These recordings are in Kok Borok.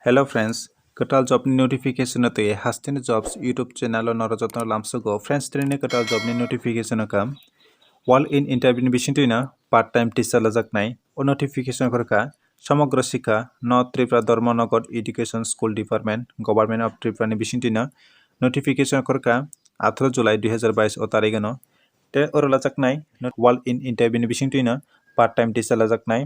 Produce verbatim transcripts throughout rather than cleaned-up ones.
Hello friends, kwtal job ni notification no twi Hasteni Jobs YouTube channel o norok jotono lamsogo. Friends, tini kwtal job ni notification no kam. Walk in interview ni bisingtwi no part time teacher lajaknai. O notification khorokha Samagra Sikha, North Tripura Dharmanagar Education School Department, Government of Tripura ni bisingtwi no notification khorokha atharo July dui hazar bais o tarikh no. Te oro lajaknai walk in interview ni bisingtwi no part time teacher lajaknai.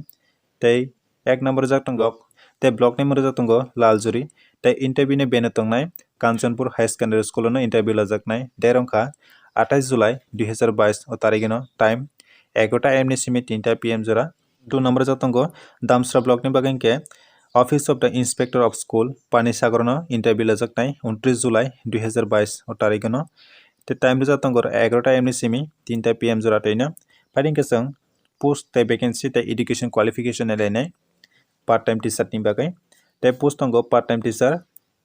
Tei ek number rijak tongo, tei block ni rijak tongo Laljuri, tei interview ni venue tongnai Kanchanpur High Secondary School no interview lajaknai. Date wngkha athais July dui hazar bais o tarikh no, time egarota A M ni simi tinta P M jora. Two number rijak tongo Damsra block ni bagwi hwnkhe Office of the Inspector of School, Panisagar no interview lajaknai untris July dui hazar bais o tarikh no. Tei time rijak tongo egarota A M ni simi tinta P M jora twi no. Phai hwnkhe chwng post tei vacancy tei education qualification nai lainai part time teacher ni bagwi. Tei post tongo part time teacher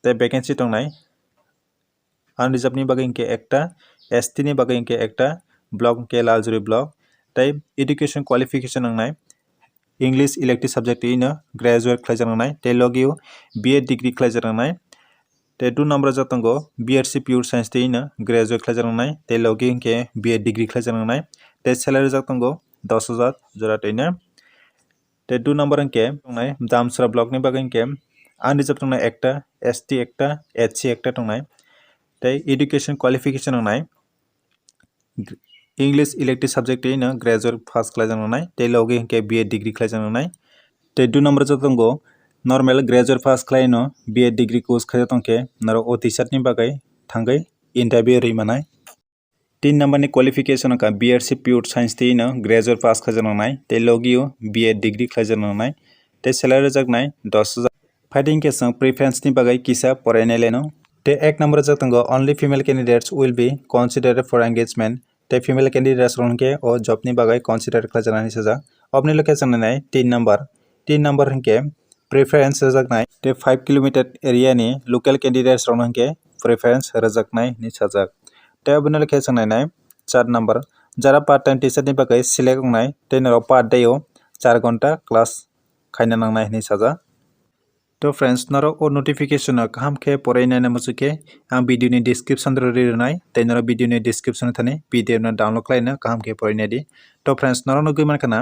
tei vacancy tongnai unreserved ni bagwi hwnkhe ekta, S T ni bagwi hwnkhe ekta, block hwnkhe Laljuri block. Tei education qualification wngnai English elective subject twi no graduate khlaijak wngnai tei logi o B Ed degree khlaijak wngnai. Tei two number rijak tongo B Sc Pure Science twi no graduate khlaijak wngnai tei logi hwnkhe B Ed degree khlaijak wngnai. Tei salary rijak tongo dos hajar jora twi no. Tei two number hwnkhe wngnai Damsra block ni bagwi hwnkhe unreserved tongnai ekta, S T ekta, H C ekta tongnai. Tei education qualification wngnai English elective subject twi no graduate pass khlaijak wngnai tei logi hwnkhe B Ed degree khlaijak wngnai. Tei two number rijak tongo normal graduate pass khlai no B Ed degree course khaijak tongkhe norok o teacher ni bagwi thangwi interview rwi manai. Tin number ni qualification wngkha B Sc Pure Science twi no graduate pass khlaijak wngnai tei logi o B Ed degree khlaijak wngnai tei salary rijaknai dos hajar. Phai hwnkhe chwng preference ni bagwi kisa porainai leno. Tei ek number rijak tongo, only female candidates will be considered for engagement. Tei female candidates rok hwnkhe o job ni bagwi consider khlaijaknai hinwi sajak. Oboni location nainai tin number. Tin number hwnkhe preference rijaknai. Tei five kilometer area ni local candidates rok hwnkhe preference rijaknai hinwi sajak. Tei oboni location nainai char number. Jara part time teacher ni bagwi select wngnai tei norok per day o char ghonta class khaina nangnai hinwi sajak. To friends, norok o notification no kaham khe porai naina muchuk khe ang video ni description ro ri rwnai, tei norok video ni description thani P D F no download khlai no kaham khe porai nai di. To friends, norok nugwi mankha na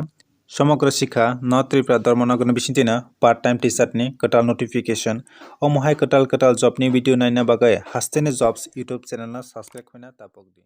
Samagra Sikha North Tripura Dharmanagar ni bisingtwi no part time teacher ni kwtal notification. Omo hai kwtal kwtal job ni video naina bagwi Hasteni Jobs YouTube channel no subscribe khaina tapok di.